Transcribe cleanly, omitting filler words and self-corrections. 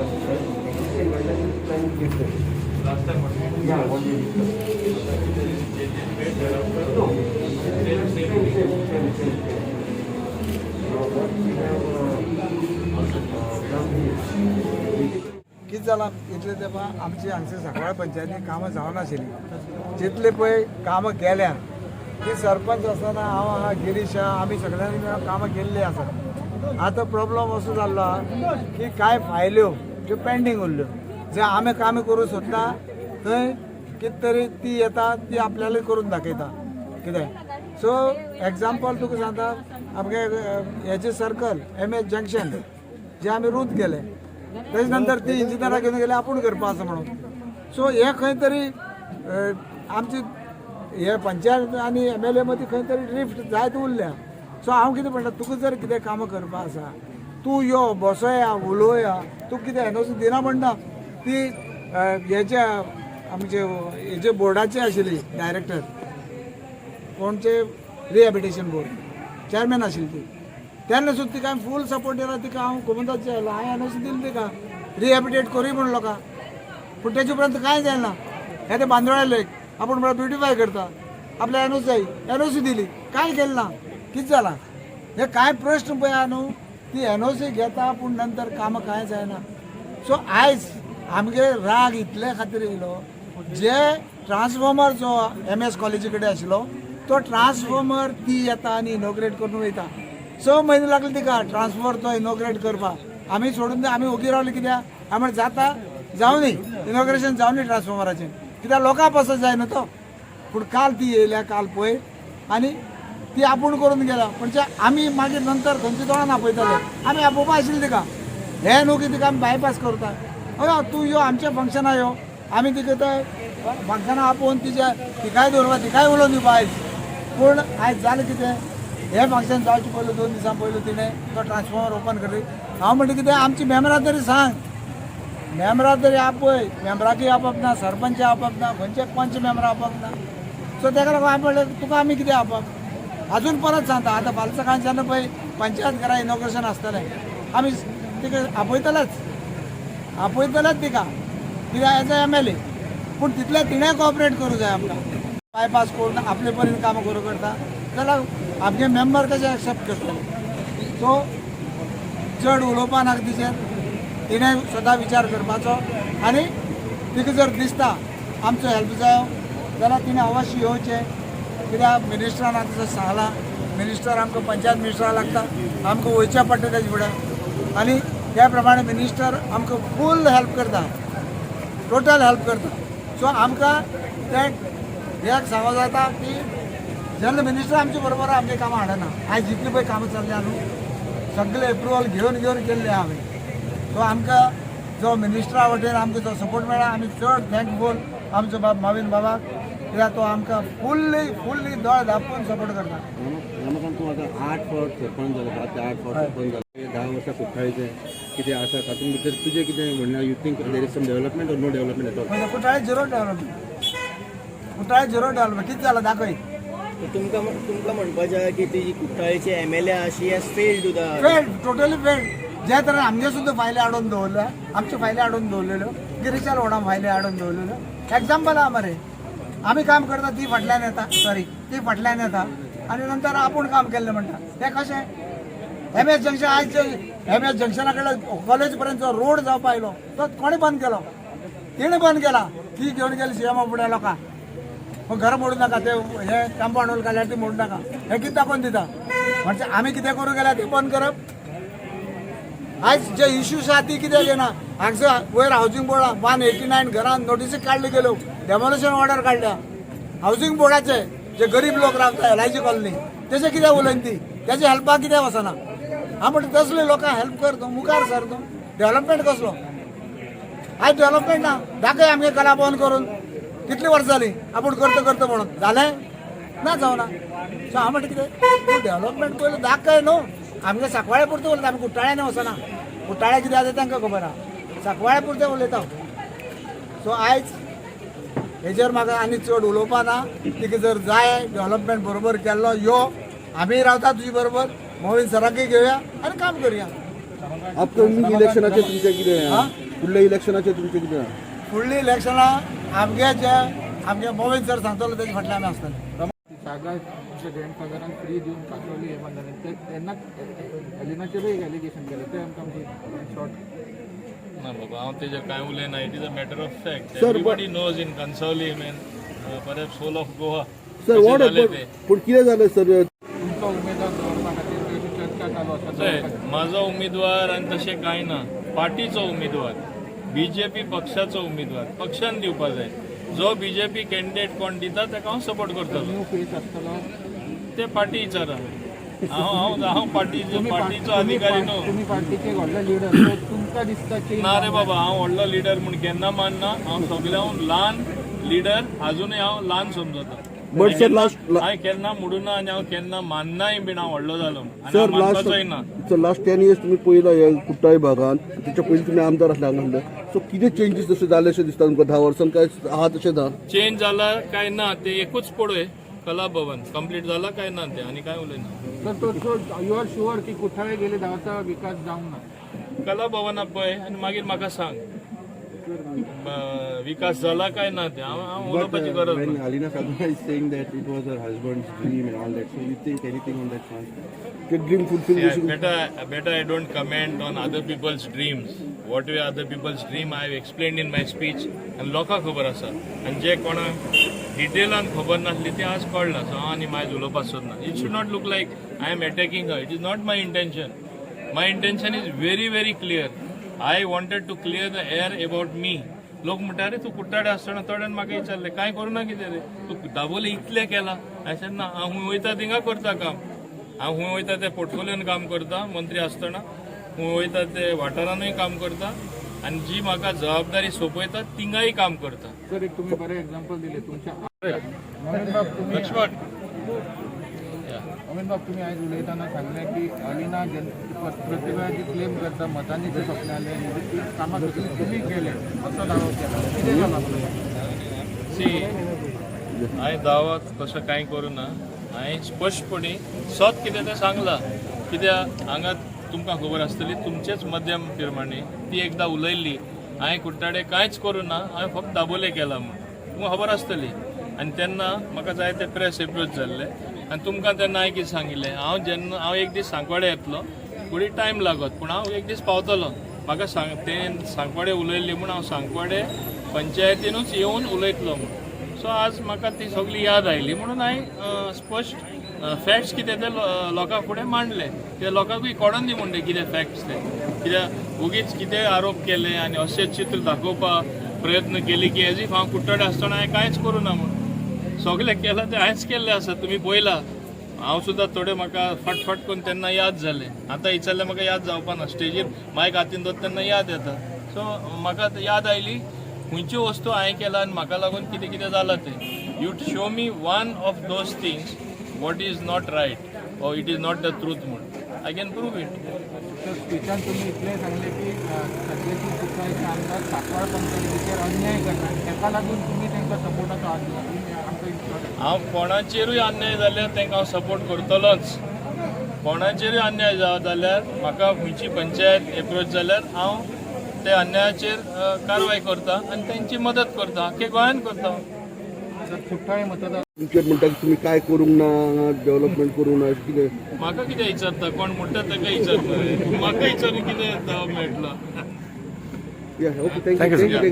Existing guidelines plan is different. Last time what Yeah, what we discussed. No, Same, same, same. Same, same, same, same. Now what we have done is, कितें जालां, इतले तेंपा आमची हांगसर सांकवाळ पंचायतीन कामां जावनाशिल्लीं. जितले पळय कामां केल्या ती सरपंच आसतना हांव आहा, गिरीश आहा, आमी सगळ्यांनी मेळून कामां केल्लीं आसा. आतां प्रॉब्लम असो जाल्लो आहा की कांय फायल्यो ज्यो पेंडींग उरल्यो, जे आमी कामां करूंक सोदता थंय कितें तरी ती येता, ती आपल्याला करून दाखयता कितें. सो एग्जाम्पल तुका सांगता, आमगे हेजे सर्कल एम एस जंक्शन जे आमी रूत केले, तेजे नंतर ती इंजिनियराक घेवन गेले आपूण करपा आसा म्हणून. सो हे खंय तरी आमची हे पंचायत आनी एमएलए मदीं खंय तरी ड्रिफ्ट जायत उरल्या. सो हांव कितें म्हणटा, तुका जर कितें कामां करपा आसा, तूं यो, बसोया, उलोवया. तूं कितें एनओसी दिना म्हणटा. ती हेच्या आमचे हेजे बोर्डाचे आशिल्ली डायरेक्टर कोणचे, रिहॅबिलिटेशन बोर्ड चेअरमॅन आशिल्ली ती, तेन्ना सुद्दां तिका हांवें फूल सपोर्ट दिला. तिका हांव गोमंताचे आयलो, हांवें एनओसी दिली तिका रिहॅबिलिटेट करूय म्हण लोकांक. पूण तेजे उपरांत कांय जायना. हे ते बांदोड्या लेक आपूण म्हळ्यार ब्युटिफाय करता, आपल्या एनओसी जाय, एनओसी दिली, कांय केलें ना. कितें जालां हे कांय प्रश्न पळय आहा न्हू, ती एनओसी घेता पूण नंतर कामां कांय जायना. सो आयज आमगे राग इतले खातीर येयलो, जे ट्रान्सफॉर्मर जो एम एस कॉलेजी कडेन आशिल्लो तो ट्रान्सफॉर्मर ती येता आनी इनॉग्रेट करून वयता. 6 म्हयने लागले तिका ट्रान्सफॉर्मर तो इनॉग्रेट करपाक. आमी सोडून आमी ओगी रावले. कित्याक आमी जाता जावनी, इनॉग्रेशन जावनी ट्रान्सफॉर्मराचें, कित्याक लोकां पासत जाय न्हू तो. पूण काल ती येयल्या काल पळय आनी ती आपूण करून गेल्या. म्हणजे आमी मागीर नंतर खंयच्या दोळान आपयतले? आमी आपोवपा आशिल्ले तिका. हें न्हू की तिका आमी बायपास करता. हय, तूं यो, आमच्या फंक्शना यो. आमी तिका ते फंक्शना आपोवन तिच्या तिकाय दवरपा, तिकाय उलोवन दिवपा आयज. पूण आयज जालें कितें, हें फंक्शन जावचें पयलू 2 दिसां पयलू तिणें तो ट्रान्सफॉर्मर ओपन करली. हांव म्हणटा कितें, आमची मेंबरां तरी सांग, मेंबरां तरी आपय. मेंबराकय आपप ना, सरपंच आपप ना, खंयचे पंच मेंबरां आपप ना. सो तेका लागून हांवें म्हणलें, तुका आमी कितें आपप? अजून परत सांगता, आतां फाल्यां सकाळी जेन्ना पळय पंचायत घरा इनॉग्रेशन आसतलें, आमी तिका आपयतलेच, आपयतलेच तिका, कित्याक एज अ एमएलए. पूण तितलें तिणें कॉपरेट करूं जाय आमकां. बायपास करून आपले परीन कामां करूं करता जाल्यार आमगे मेंबर कशें एक्सेप्ट करतले? सो चड उलोवपा नाका तिचेर. तिणें स्वता विचार करपाचो आनी तिका जर दिसता आमचो हेल्प जायो जाल्यार तिणें अवश्य येवचें, कित्याक मिनिस्टरान आतां जशें सांगलां, मिनिस्टर आमकां पंचायत मिनिस्टरा लागता, आमकां वयचें पडटा तेजे फुडें. आनी त्या प्रमाणे मिनिस्टर आमकां फूल हेल्प करता, टोटल हेल्प करता. सो आमकां तें एक सांगो जाता की जेन्ना मिनिस्टर आमचे बरोबर आमगे कामां हाडना. आयज जितली पळय कामां चल्ल्या न्हू, सगळे एप्रुवल घेवन घेवन केल्ले हांवें. सो आमकां जो मिनिस्टरा वटेन आमकां जो सपोर्ट मेळ्ळा, आमी चड थँकफूल आमचो बाब माविन बाबाक, कित्याक तो आमकां फुल्ली फुल्ली दोळे धापून सपोर्ट करता. रमाकांत, तूं आतां आठ फावट सरपंच जालो, 7 ते 8 फावट सरपंच जालो. 10 वर्सां कुठ्ठाळीचें कितें आसा, तातूंत भितर तुजें कितें म्हणणें? You think there is some development or no development at all? म्हणजे कुठ्ठाळे झिरो डेव्हलपमेंट, कुठ्ठाळे झिरो डेव्हलपमेंट. कितें जालां दाखय. तुमकां तुमकां म्हणपाचें आहा की ती जी कुठ्ठाळीची एमएलए आहा, she has failed to the failed, totally failed. ज्या तरेन आमगे सुद्दां फायली हाडून दवरल्या, आमच्यो फायली हाडून दवरलेल्यो, गिरीशाल वडा फायली हाडून दवरलेल्यो, एग्जाम्पल आहा मरे. आमी काम करता, ती फाटल्यान येता, सॉरी, ती फाटल्यान येता आनी नंतर आपूण काम केल्लें म्हणटा. तें कशें? एम एस जंक्शन, आयज एम एस जंक्शना कडल्यान कॉलेज पर्यंत जो रोड जावपा आयलो तो कोणें बंद केलो? तिणें बंद केला. ती घेवन गेली सीएमा फुडें लोकांक, मग घरां मोडू नाका, ते हे कंपाऊंड वॉल घाल्यार ती मोडू नाका. हे कितें दाखोवन दिता? म्हणजे आमी कितें करूं गेल्यार ती बंद करप. आयज जे इश्यूज आहा ती कित्याक येना? हांगसर वयर हावजींग बोर्डा 189 घरां नोटीसी काडली गेल्यो, डेमोलिशन ऑर्डर काडल्या हावजींग बोर्डाचे. जे गरीब लोक रावता एलआयसी कॉलनी, तेजे कित्याक उलयन ती? तेजे हेल्पाक कित्याक वचना? हांव म्हणटा, तसले लोकांक हेल्प कर, तूं मुखार सर. तूं डेव्हलपमेंट कसलो? आयज डेव्हलपमेंट ना. दाखय आमगे कला बंद करून कितली वर्सां जाली, आपूण करता करता म्हणून जालें ना, जावना. सो हांव म्हणटा कितें, तूं डेव्हलपमेंट पयलू दाखय न्हू. आमगे सांकवाळे पुरतें उलयता, आमी कुट्टाळ्यान वचना. कुट्टाळे कितें आसा तांकां खबर आहा, सांकवाळे पुरतें उलयता. सो आयज हेजेर म्हाका आनी चड उलोवपा ना. तिका जर जाय डेव्हलपमेंट बरोबर केल्लो, यो, आमी रावता तुजे बरोबर. मोविन सराकय घेवया आनी काम करुया. अपकमिंग इलेक्शनाचेर तुमचें कितें? हा? फुडल्या इलेक्शनाचेर तुमचें कितें आहा? फुडलीं इलेक्शनां आमगे जे आमगे मोविन सर सांगतलो तेजे फाटल्यान आमी आसतले. जागा तुमच्या ग्रँडफादरान फ्री दिवन कासवली हे बांदले ते तेन्ना एलिनाचेरूय एक एलिगेशन केलें तें आमकां शॉर्ट. ना बाबा, हांव तेजेर कांय उलयना. It is a matter of fact. Sir, Everybody knows in Cansaulim and perhaps whole of Goa. Sir, कशें what जालें तें. पूण कितें जालें सर? तुमचो उमेदवार दवरपा खातीर अशी चर्चा चालू आसा. पळय, म्हाजो उमेदवार आनी तशें कांय ना. पार्टीचो उमेदवार, बीजेपी पक्षाचो उमेदवार पक्षान दिवपा जाय. जो बीजेपी कॅन्डिडेट कोण दिता ताका हांव सपोर्ट करतलो. न्यू फेस आसतलो? ते पार्टी विचारा. हांव हांव हांव पार्टीचो पार्टीचो अधिकारी न्हू. तुमी पार्टीचे व्हडले लिडर, सो तुमकां दिसता चेंज? ना रे बाबा, हांव व्हडलो लिडर म्हूण केन्ना मानना. हांव सगळ्यांहून ल्हान लिडर, अजुनूय हांव ल्हान समजता. But sir, last हांवें केन्ना म्हणूना आनी हांव केन्ना माननाय बीन हांव व्हडलो जालो म्हूण. आनी सर, हांव मानपाचोय ना. लास्ट सर, लास्ट 10 इयर्स तुमी पयला हे कुट्टाळी भागान, तेच्या पयलीं तुमी आमदार आसले हांगा आसले. सो कितें चेंजीस तशें जाले अशें दिसता तुमकां 10 वर्सान, काय आहा तशें धा? चेंज जाला काय ना ते एकूच पळय, कला भवन कंप्लीट जाला काय ना ते, आनी काय उलयना. सर, तो सो you are sure की कुठ्ठाळे गेले 10 वर्सां विकास जावंक ना? कला भवना पळय आनी मागीर म्हाका सांग विकास जाला काय ना ते. हांव हांव उलोवपाची गरज When ना. Alina Saldanha is saying that it was her husband's dream and all that, so you think anything on that front? The dream fulfilled? Yeah, better I don't comment on other people's dreams. What were other people's dream, I have explained in my speech. आनी लोकांक खबर आसा आनी जे कोणाक डिटेलान खबर नासली ती आज कळ्ळां. सो हांव आनी मायज उलोवपाक सोदना. It should not look like I am attacking her. It is not my intention. My intention is very very clear. I wanted to clear the air about me. लोक म्हणटा, अरे, तूं कुट्टाडे आसतना थोड्यान म्हाका विचारलें, कांय करूं ना कितें रे तूं, दाबोले इतलें केलां. हांवें ना, हांव खूंय वयता थिंगा करता काम. हांव खूंय वयता ते पोर्टफोलियोन काम करता. मंत्री आसतना खूंय वयता ते वाठारानूय काम करता आनी जी म्हाका जबाबदारी सोंपयता थिंगाय काम करता. सर, एक तुम्ही बरें एक्झाम्पल दिले तुमच्या. मोमीन बाब, तुम्ही लक्ष्मण. मोमीन बाब, तुम्ही आयज उलयतना सांगलें की अलिना प्रतिभा जी क्लेम करता मतांनी जे स्वप्न आले ती कामां सगळीं तुमी केले असो दावो केला. कितें जाला? सी, हांवें दावो तसो कांय करूं ना. हांवें स्पश्टपणी सत कितें तें सांगलां. कित्याक हांगा तुमकां खबर आसतली, तुमचेच मध्यम प्रमाणे ती एकदां उलयल्ली, हांवें कुट्टाडे कांयच करूं ना, हांवें फक्त दाबोले केला म्हूण. तुमकां खबर आसतली. आनी तेन्ना म्हाका जायते प्रेस एप्रोच जाल्ले आनी तुमकां तेन्ना हांवें कितें सांगिल्लें, हांव जेन्ना हांव एक दीस सांकवाडे येतलो, फुडें टायम लागत पूण हांव एक दीस पावतलो. म्हाका सांग तें सांकवाडे उलयल्ली म्हूण हांव सांकवाडे पंचायतीनूच येवन उलयतलो म्हूण. सो आज म्हाका ती सगळी याद आयली म्हणून हांवें स्पश्ट फॅक्ट्स कितें ते लोकां फुडें मांडले. ते लोकांकूय कळोन दी म्हणटे कितें फॅक्ट्स ते. कित्याक ओगीच कितें आरोप केले आनी अशें चित्र दाखोवपाक प्रयत्न केले की एज if हांव कुट्टाडे आसतना हांवें कांयच करूं ना म्हूण. सगळें केलां तें हांवेंच केल्लें आसा, तुमी पळयलां. हांव सुद्दां थोडे म्हाका फटफट करून तेन्ना याद जालें. आतां विचारल्यार म्हाका याद जावपा ना. स्टेजीर मायक हातीन दवरता तेन्ना याद येता. सो म्हाका आतां याद आयली खंयच्यो वस्तू हांवें केला आनी म्हाका लागून कितें कितें जालां तें. You show me one of those things what is not right or it is not the truth म्हूण, I can prove it. तर स्पिचान तुम्ही इतलें सांगलें की सद्याची कुठ्ठाळीचे आमदार सांकवाळ पंचायतीचेर अन्याय करता, ताका लागून तुमी तांकां सपोर्टाचो हात दिला. तुम्ही आमकां इन्शॉर्ट. हांव कोणाचेरूय अन्याय जाल्यार तांकां हांव सपोर्ट करतलोच. कोणाचेरूय अन्याय जावत जाल्यार, म्हाका खंयची पंचायत एप्रोच जाल्यार हांव त्या अन्यायाचेर कारवाय करता आनी तांची मदत करता. आख्खे गोंयान करता. सर, कुठ्ठाळे मतदार तुमचेर म्हणटा की तुमी काय करूंक ना, डेव्हलपमेंट करूंक ना, अशें कितें? म्हाका कितें विचारता? कोण म्हणटा ताका विचारता. म्हाका विचारून कितें जबाब मेळटलो? Okay, thank you, thank you.